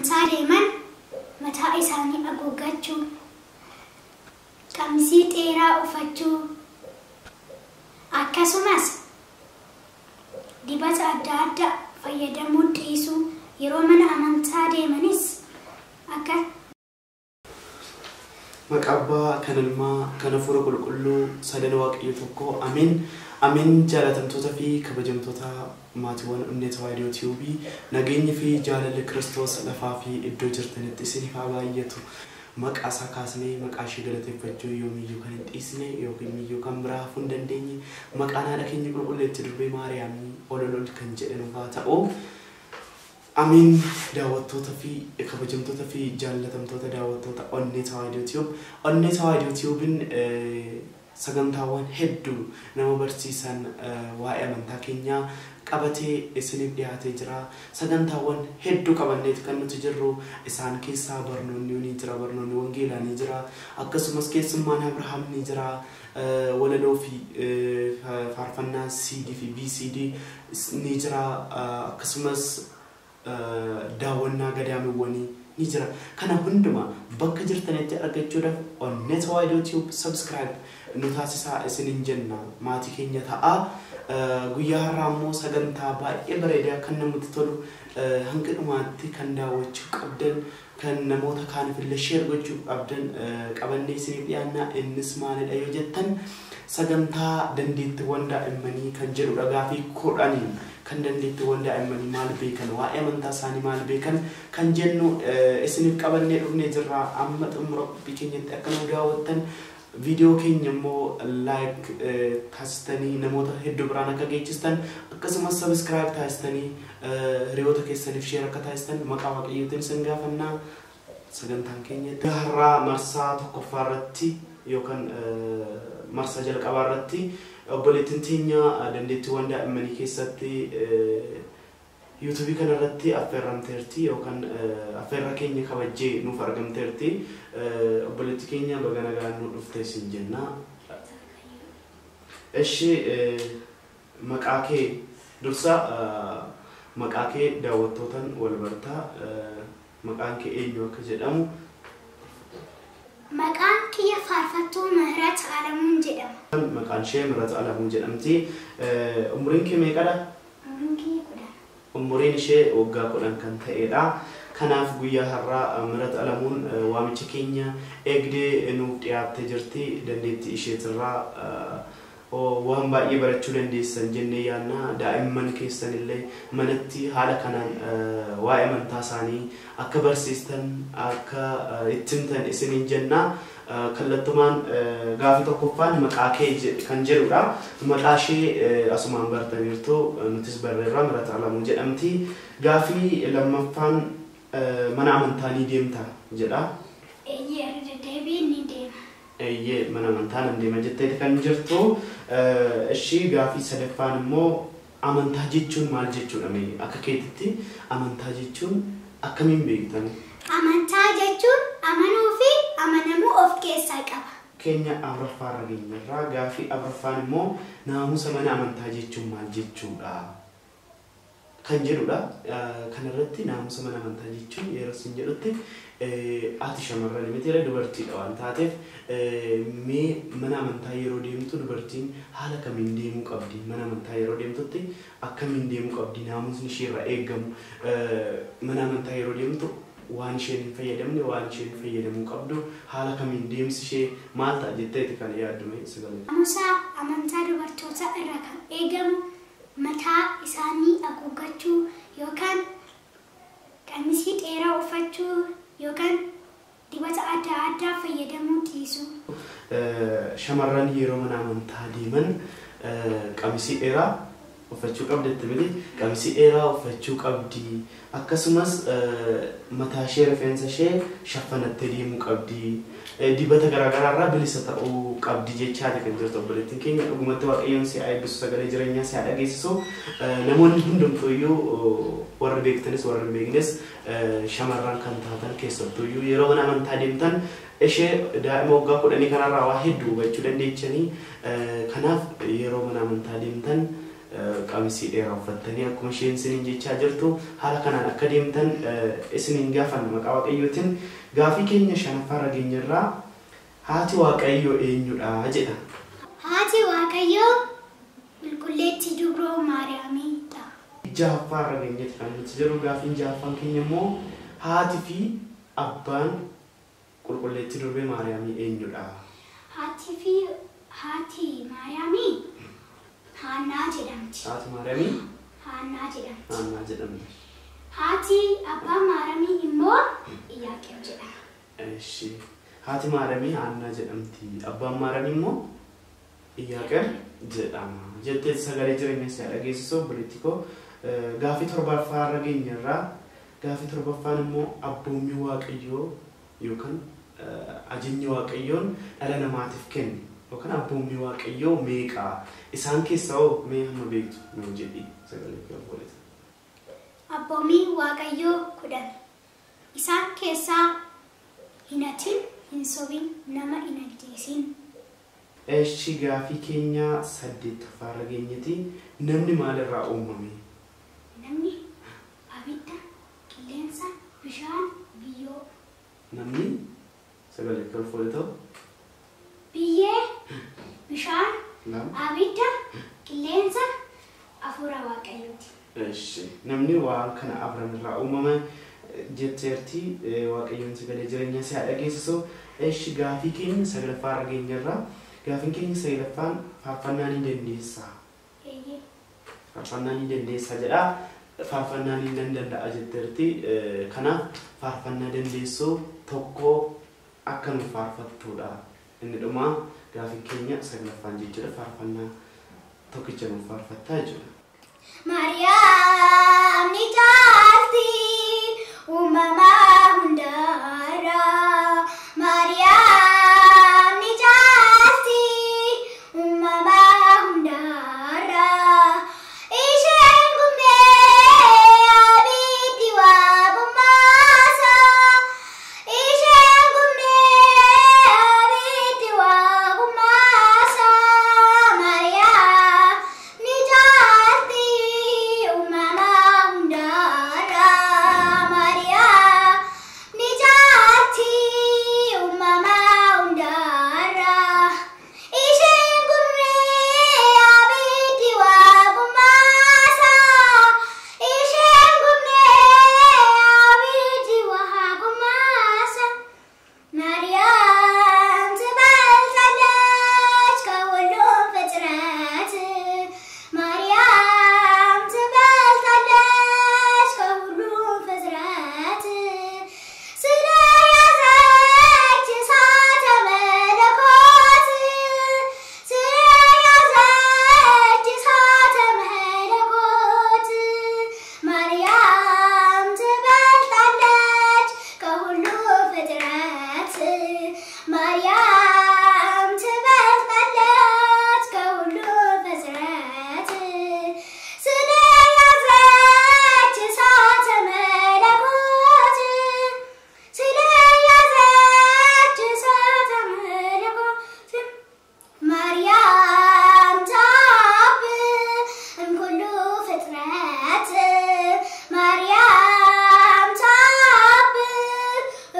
amantaa deeman mataa isaanii haguuggachuu, qamisii dheeraa uffachuu, akkasumas dibata adda addaa fayyadamuu dhiisuu, yeroo mana amantaa deemanis akka Maqaa Abbaa kan Ilmaa kan Hafuura Qulqulluu sadan Waaqayyo tokko Ameen. Ameen. Jaalatamtoota fi kabajamtoota maatiiwwan Onnee Tawaahidoo Tiyuubii, nageenyi fi jaalalli Kiristoos lafaa fi iddoo jirtanitti isiniif haa baay'atu. Maqaa isaa kaasnee maqaa ishee galateeffachuu yoomiyyuu kan hin dhiisne yookiin iyyuu kan biraa hafuu hin dandeenye maqaan haadha keenya qulqulleetti durbee Maariyaamii ol ol ol kan jedhan haa ta'u. Ameen. Daawwattoota fi kabajamtoota fi jaallatamtoota daawwattoota Onnee Tawaahidoo Tiyuub. Onnee Tawaahidoo Tiyuubiin sagantaawwan hedduu nama barsiisan waa'ee amantaa keenyaa qabatee isiniif dhiyaatee jira. Sagantaawwan hedduu qabanneeti kan nuti jirru. Isaan keessaa barnoonni ni jira, barnoonni wangeelaa ni jira, akkasumas keessummaan Abrahaam ni jira, walaloo fi faarfannaa CD fi VCD ni jira, akkasumas daawwannaa gadaamiiwwanii ni jira. Kana hundumaa bakka jirtanitti argachuudhaaf Onnee Tawaahidoo Tiyuub subscribe nu taasisaa isiniin jenna, maatii keenya ta'a. Guyyaa har'aa immoo sagantaa baay'ee bareedaa kan namatti tolu hanga dhumaatti kan daawwachuu qabdan kan namoota kaaniif illee share gochuu qabdan qabannee isiniif dhiyaanna. Innis maalidha yoo jettan, sagantaa dandeettiiwwan daa'immanii kan jedhudha. Gaafii 10 kan dandeettiiwwan daa'immanii maal beekan, waa'ee amantaa isaanii maal beekan kan jennu isiniif qabannee dhufnee jirra. Amma xumura qophii keenyatti akka nu daawwattan, viidiyoo keenya immoo like taasistanii namoota hedduu biraan akka geechistan, akkasumas subscribe taasistanii hiriyoota keessaniif share akka taasistan maqaa Waaqayyootiin isin gaafannaa. Sagantaan keenya har'aa marsaa tokkoffaa irratti yookaan marsaa jalqabaa irratti obboleettiin teenya dandeettiiwwan daa'immanii keessatti yuutuubii kanarratti affeerramteerti yookaan affeerra keenya kabajjee nuuf argamteerti. Obboleetti keenya, baga nagaan nu dhufte isin jenna. Eshi, maqaa kee dursa, maqaa kee daawwattootaan wal bartaa, maqaan kee eenyu akka jedhamu? Maqaan kiyya Faarfattuu Mihirat Alamuun jedhama. Maqaan ishee Mihirat Alamuu jedhamti. Umuriin kee meeqadha? Umuriin kiyya 10. Umuriin ishee waggaa 10 kan ta'edha. Kanaaf guyyaa har'aa Mihirat Alamuun waamicha keenya eegdee nuuf dhiyaattee jirti. Dandeettii isheetirraa waan baay'ee barachuu dandeessan jennee yaadna. Daa'imman keessan illee manatti haala kanaan waa'ee amantaa isaanii akka barsiistan, akka itti himtan isiniin jenna. Kallattumaan gaafii tokkoffaan maqaa kee kan jedhudha. Maqaa ishee asumaan bartaniirtu, nutis barreerra, Mihirat Alamuu jedhamti. Gaafii lammaffaan mana amantaa ni deemta jedha. Eeyyee, irra deddeebiin ni deema. Eeyyee, mana amantaa nan deema jetteeti kan jirtu. Ishii gaafii sadaffaan immoo amantaa jechuun maal jechuudha mee, akka keetitti amantaa jechuun akkamiin beektan? Amantaa jechuun amanuu fi amanamuu of keessaa qaba. Keenya afuraffaa irra geenyerra. Gaafii afuraffaan immoo naamusa mana amantaa jechuun maal jechuudha kan jedhudha. Kanarratti naamusa mana amantaa jechuun yeroo isin jedhutti, ati shamarran miti, dubartiidha waan taateef, mee mana amantaa yeroo deemtu dubartiin haala kamiin deemuu qabdi? Mana amantaa yeroo deemtutti akkamiin deemuu qabdi? Naamusni ishee irraa eegamu, mana amantaa yeroo deemtu waan isheen hin fayyadamne, waan isheen fayyadamuu qabdu, haala kamiin deemsi ishee maal ta'a jetteeti kan yaaddume sagalee? Naamusa amantaa dubartoota irraa kan eegamu mataa isaanii haguuggachuu yookaan qamisii dheeraa uffachuu yookaan dibata adda addaa fayyadamuu dhiisuu. Shamarran yeroo mana amantaa deeman qamisii dheeraa uffachuu qabdi miti, qamisii dheeraa uffachuu qabdi, akkasumas mataa ishee, rifeensa ishee shaffanattee deemuu qabdi, dibata garaagaraa irraa bilisa ta'uu qabdi jechaati kan jirtu obboleettiin keenya. Dhugumatti Waaqayyoon si haa eebbisu, sagalee jireenyaa si haa dhageessisu. Namoonni hundumtuuyyuu, warri beektanis warri hin beeknes, shamarran kan taatan keessattuuyyuu yeroo mana amantaa deemtan ishee daa'ima waggaa 10 kanarraa waa hedduu hubachuu dandeechanii. Kanaaf yeroo mana amantaa deemtan Qamisii dheeraa uffattanii akkuma isheen isiniin jechaa jirtu haala kanaan akka deemtan isiniin gaafanna maqaa Waaqayyootiin. Gaafii keenya shanaffaarra geenyerraa haati Waaqayyoo eenyudha jedha. Haati Waaqayyoo Qulqulleettii Dubroo Maariyaamiidha. Jahaffaarra geenyetti kan nuti jiru gaafiin jahaffaan keenya immoo haati fi abbaan Qulqulleettii Durbee Maariyaamii eenyudha? Haati fi haati Maariyaamii Haannaa jedhamti. Haati Maariyaamii Haannaa jedhamti. Haannaa jedhamti. Haati abbaa Maariyaamii immoo Iyyaaqeem jedhama. Eshi. Haati Maariyaamii Haannaa jedhamti. Abbaan Maariyaamii immoo Iyyaaqeem jedhama. Jettee sagalee jireenya isaa dhageessisu obboleetti koo gaafii torbaffaarra geenyerraa gaafii torbaffaan immoo abboommii Waaqayyoo yookaan ajajni Waaqayyoon dhala namaatiif kenne yookaan abboommii Waaqayyoo meeqa? Isaan keessaa hoo mee hamma beektu nuun jedhi sagalee kee obboleetti. Abboommii Waaqayyoo 10. Isaan keessaa hin hatin, hin sobin, nama hin ajjeesin. Eshi gaafii keenya saddeettaffaarra geenyeeti namni maalirraa uumame? Namni abidda, qilleensa, bishaan, biyyoo. Namni sagalee kee ol ta'u? Biyyee, bishaan, abidda, qilleensa, hafuura Waaqayyooti. Eshi namni waan kana afran irraa uumame jetteerti Waaqayyoon sagalee jireenya isaa dhageessisu. Eshi gaafii keenya sagalaffaarra geenyerra. Gaafiin keenya sagalaffaan faarfannaa ni dandeessaa? Faarfannaa ni dandeessaa jedha. Faarfannaa ni danda'a jetteerti. Kanaaf faarfannaa dandeessuu tokko akka nu faarfattuudha. Inni dhumaa gaafiin keenya sagalaffaan jechuudha. Faarfannaa tokkicha nu faarfattaa jechuudha. Maariyaam ni caalti uumamaa hundaarraa. Maariyaam ni caalti uumamaa hundaarraa. Isheen gumee abiddi waaqummaasa. Isheen gumee abiddi waaqummaasa. Maariyaam ni caalti uumamaa hundaarraa. Maariyaam ni caalti uumamaa hundaarraa. Isheen gumee abiddi waaqummaasa. Isheen gumee abiddi waaqummaasa. Maariyaam ትበልጣለች ከሁሉም ፍጥረት። ማርያም ትበልጣለች ከሁሉም ፍጥረት። ስለያዘች እሳተ መለኮት፣ ስለያዘች እሳተ መለኮት። ማርያም ትበልጣለች ከሁሉም ፍጥረት። ማርያም ትበልጣለች ከሁሉም ፍጥረት። ስለያዘች እሳተ መለኮት፣ ስለያዘች እሳተ መለኮት። ማርያም ታብ እምኩሉ ፍጥረት። ማርያም ታብ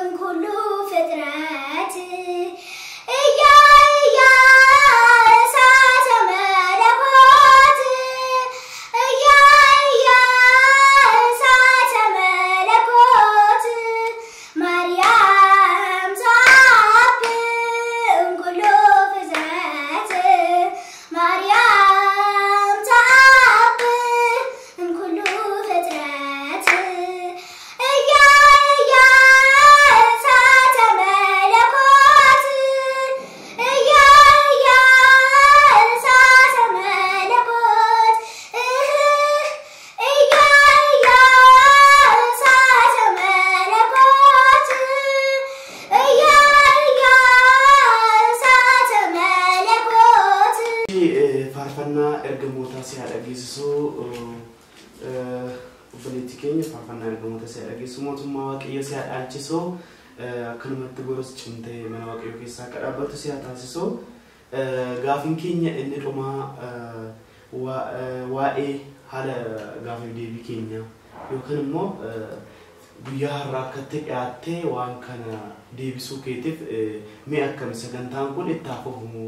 እምኩሉ ፍጥረት። እያ እያ እሳተ መለኮት፣ እያ እያ እሳተ መለኮት። ማርያም ታብ እምኩሉ ፍጥረት። ማርያም ታብ እምኩሉ ፍጥረት። እያ እያ እሳተ መለኮት፣ እያ እያ እሳተ መለኮት። እያ እያ እሳተ መለኮት፣ እያ እያ እሳተ መለኮት። Faarfannaa ergamootaa si haa dhageessisu obboleettii keenya faarfannaa ergamoota si haa dhageessisu mootummaa Waaqayyoo si haa dhaalchisu akkanumatti boros cimtee mana Waaqayyoo keessaa akka dhaabbattu si haa taasisu. Gaafiin keenya inni dhumaa Waa'ee haala gaafii deebii keenya yookaan immoo guyyaa har'aa akkatti dhiyaattee waan kana deebisuu keetiif mee akkami sagantaan kun itti hafuufu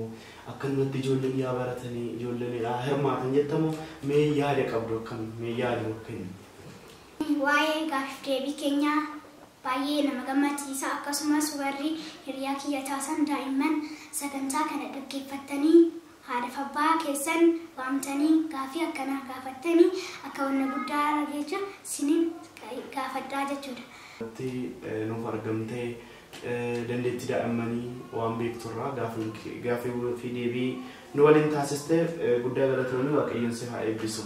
akkanumatti ijoolleen yaa baratanii ijoolleen yaa hirmaatan jettamu mee yaada qabdu akkami mee yaada kennu? Waa'ee gaafii deebii keenyaa baay'ee nama gammachiisa akkasumas warri hiriyaa kiyya taasan daa'imman sagantaa kana dhaggeeffattanii haadha abbaa keessan waamtanii gaafii akkanaa gaafattanii akka wanna guddaa jecha sinin gaafadhaa jechuudha. Itti nuuf argamtee dandeettii daa'immanii waan beekturraa gaafii fi deebii nu waliin taasisteef guddaa galatoomii Waaqayyoon si haa eebbisu.